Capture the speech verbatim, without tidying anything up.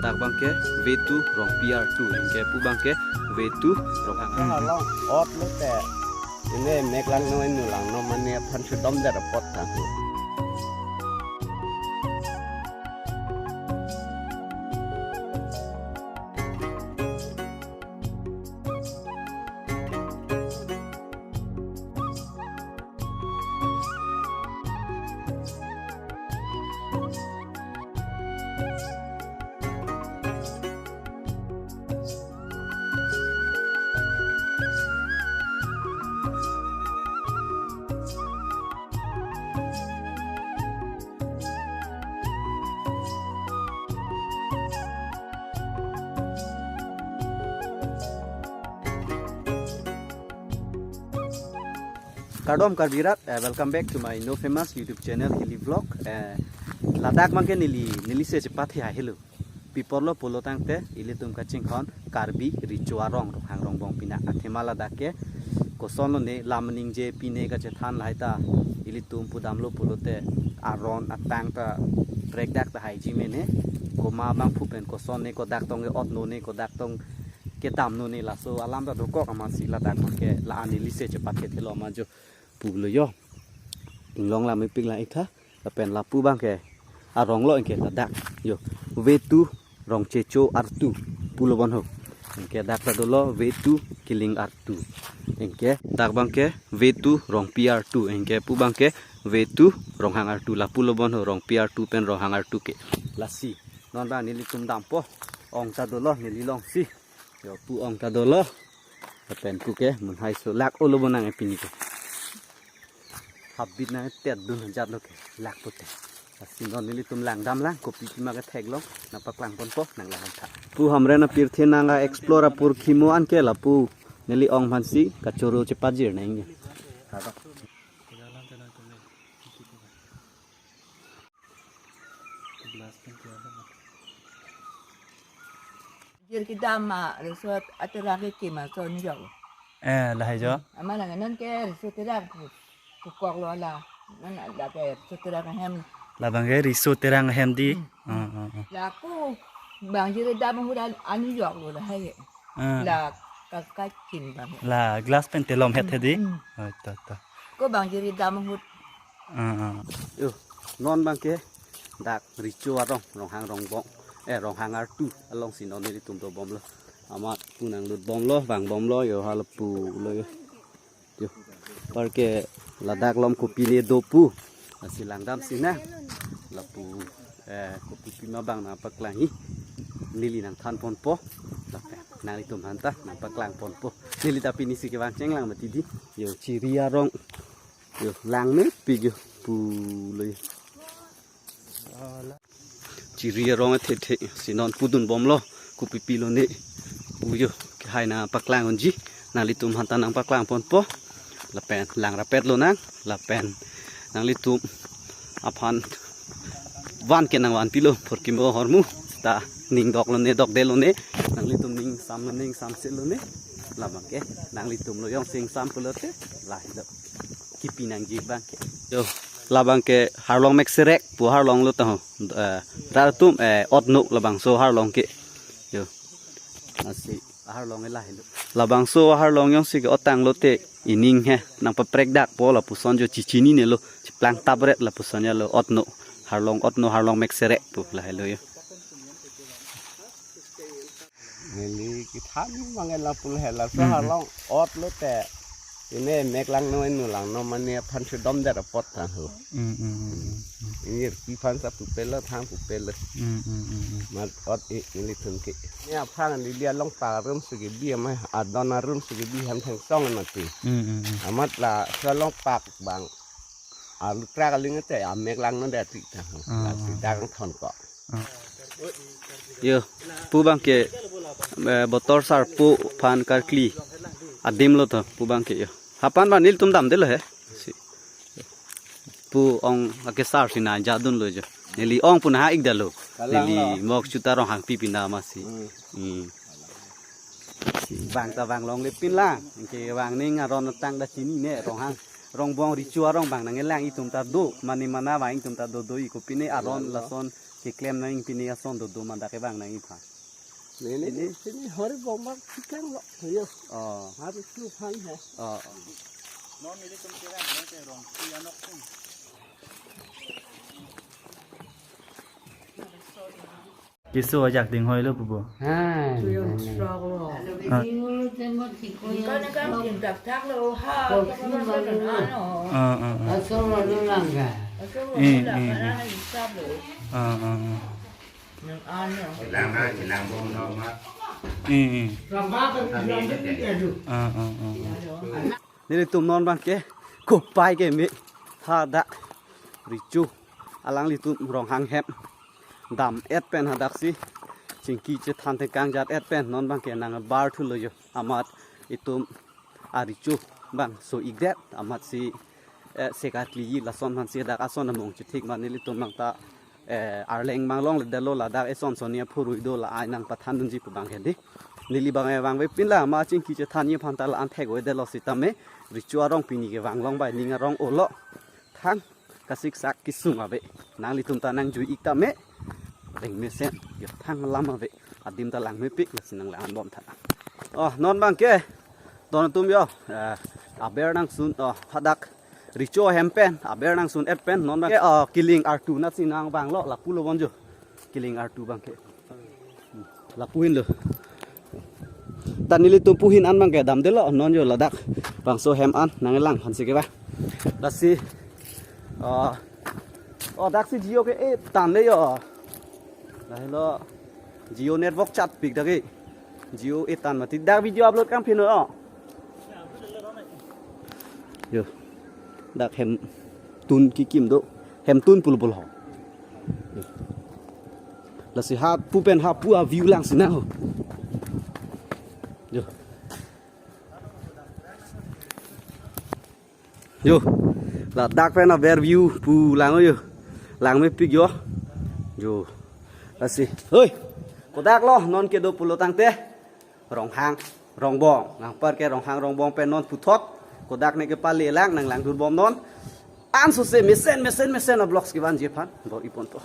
Dak abangke V two Rongpi R two, anke pu abangke V two Ronghang. Hmm. Along ot lote. Ini mek langno, inu langno mane aphan sudom der apot tang. Kardom Karbi rat, eh, welcome back to my new famous YouTube channel Hilly Vlog. Eh, ladak abangke neli, neli se chepathe helo. Pi apotlo pulo tangte ilitum kachinghon Karbi Recho Arong Ronghang Rongbong pina athema ladak ke koson lone lam ningje pine kachethan lahai ta ilitum pudamlo pulote aron atang ta prekdak ta haiji mene, komat abangphu pen koson ne kodak tong ke otno ne kodak tong kedamno ne laso alam ta dokok amatsi ladak abangke la-an neli se chepathe thelo amat jo pulo yo. Inglong lam ipik lang iktha. Lapen lapu abangke arong lo anke ladak. Yo, V two Rongchecho R two pulo bon ho. Anke dak ta dolo V two Kiling R two. Anke dak abangke V two Rongpi R two. Anke pu abangke V two Ronghang R two. Lapu lo bon ho Rongpi R two pen Ronghang R two ke. Lasi non abang nelitum dampo. Ong ta dolo neli longsi. Yo, pu ong ta dolo. Lapen pu ke mun hai so lak olo bonang epini ke. Habit nangtedun ajat lo ke lak pote. Lasi non nelitum langdam lang kopi pima ketheklong nangpaklang ponpo nang lang tha. Pu Hamren apirthe nang a-explore apor khimo anke lapu neli ong aphansi kachoro chepajir nang ya. Jir kedam ma resort aterang kekim ason jok. Eh, lahai jo. Amat nang non ke resort terang pu, pukok lo la. Non ada ke resort terang hem. Labang ke resort terang hem di. Hmm. Ah, ah, ah. Laku bang jir kedam hudan anu jok lo lahai. Ah. La kakakin bang. La glass pen telom het hedi. Hmm. Oh, to, to. Ko bang jir kedam hut. Ah, ah. Yo, non abangke dak Recho Arong, Ronghang Rongbong, eh, Ronghang R two alongsi non nelitum dobomlo. Amat pu nanglut bomlo, vang bomlo, yo halapu lo yo. Yo, apar ke ladak along kopine do pu. Lasi langdamsi nang. Lapu, eh, kopi pima abang nangpaklangji. Neli nangthan ponpo. Lapen nanglitum aphanta nangpaklang ponpo. Neli ta pinisi kevang chenglang mati di. Yo, Chiri Arong. Yo, lang mepik yo pulo yo. Chiri Arong athe the si non pudun bomlo kopi pilo ne. Pu yo, kehai nangpaklang unji. Nanglitum aphanta nangpaklang ponpo. Lapen lang rapet lonang. Lapen nanglitum aphan van ke nangvanpilo phurkimo ahormu. Ta ning doklo ne dokdelo ne. Nanglitum ning samlo ne ning samselo ne. Labang ke nanglitum lo jongsi ning sam pulote lahelo. Kipi nangji abangke. Yo, labang ke Harlong Mekserek pu harlong lo ta ho. Eh, rat atum, eh, otno labangso harlong ke. Yo. Lasi harlong lahelo. Labangso harlong jongsi ke-ot tanglote ining he nangpaprekdakpo lapuson jo chichinine lo, chiplang tapret lapuson ya lo otno. Harlong otno Harlong Mekserek pu lahelo yo. Neli kethan mangel lapu lahelo so. Hmm, hmm. Harlong ot lote. Ini mek langno inu langno mane aphan sudom der apot tang ho. Hmm, hmm, hmm, hmm. Ini pi aphan sa pupelo thang pupelo. Hmm, hmm, hmm, hmm. Mat ot e nelitum ke. Ini aphan di dia long parum sugi bi amai adon arum sugi bi ham thengsong mati. Hmm, hmm, hmm. Amat la so long pak bang. Alu trak aling te amek langno dati ta. Ah. Lasi dak thon ko. Ah. Yo, pu abangke, eh, botor sarpo aphan karkli adim lo to, pu abangke yo. Hapan ba nelitum damdelo he. Si. Pu ong akesar si nangja dunlo jo. Neli ong pu nangha-ikdalo. Kalang neli lo. Mok chuta Ronghangpi pina masi. Hmm. Hmm. Vang ta vang longle pin lang. Anke vang ning aron atang ta chinine Ronghang. Rongbong Recho Arong abang nangkelang itum ta do. Mane mana vang itum ta do do i kopine aron lason Keklem nang pini ason dodo ma dak kevang nang iphan. Neli, neli, neli hari bombar chikang lo. Yo. Oh. Hari tu phan hai. Oh, oh. Non neli tum kira nang ke rong si anok tum. Keso ajak ding hoi lo pupo. Ha. Ah. Asol lo lang ka. Eh, eh, eh. Ah, ah, ah. Eh, eh. Ah, ah, ah. Nelitum non abang ke kopai ke me hadak recho alanglitum Ronghang hem dam-et pen hadaksi chingki chethan thekang jat-et pen non abang ke nang bar thulo jo. Amat itum arecho bangso-ikdet amatsi, eh, sekarkli lason aphansi dak ason among chethik ma nelitum abang ta, eh, Arleng abang longledetlo, ladak eson son ni aphurui do, la-ai nang pathan dunji pu abang hedi. Neli abang e vangve pin la ma chingki chethan ni aphan ta la-an thek-o-edetlo sitame recho arong pini kevang long bai ning arong olo. Thang kasiksak kesung ave. Nanglitum ta nangjui-ik tame. Reng mesen yo thang lam ave. Adim ta langmepik lasi nang lang-an bom tha. Oh, non abang ke don atum yo, eh, aber nangsun, oh, hadak recho hem pen aber nangsun-et pen non abang ke, oh, kiling artu nasi nang vanglo, lapu lo bon jo. Kiling artu abang ke. Hmm, lapu hin lo. Ta nelitum pu hin an abang ke damdetlo non jo, ladak bangso hem an nanglang aphansi kevang. Lasi, ah, oh, daksi Jio ke e tan le yo. Lahelo Jio network chatpik dak ke. Jio e tan mati dak video upload kangphi no, oh. Yo. Dak hemtun kikim do. Hemtun pulo pulo ho. Yo. Lasi hapu pen hapu a-view lang sinang ho. Yo. Yo. Ladak pen aber view pu lang yo. Langmepik yo. Yo. Lasi. Hoi. Kodak lo non kedo pulo tangte. Ronghang, Rongbong. Nangpar ke Ronghang, Rongbong pen non puthot. Kodak ne kepale lang, nang langdun bom non. Ansose mesen, mesen, mesen a-vlogs kevanji aphan do-i ponpo.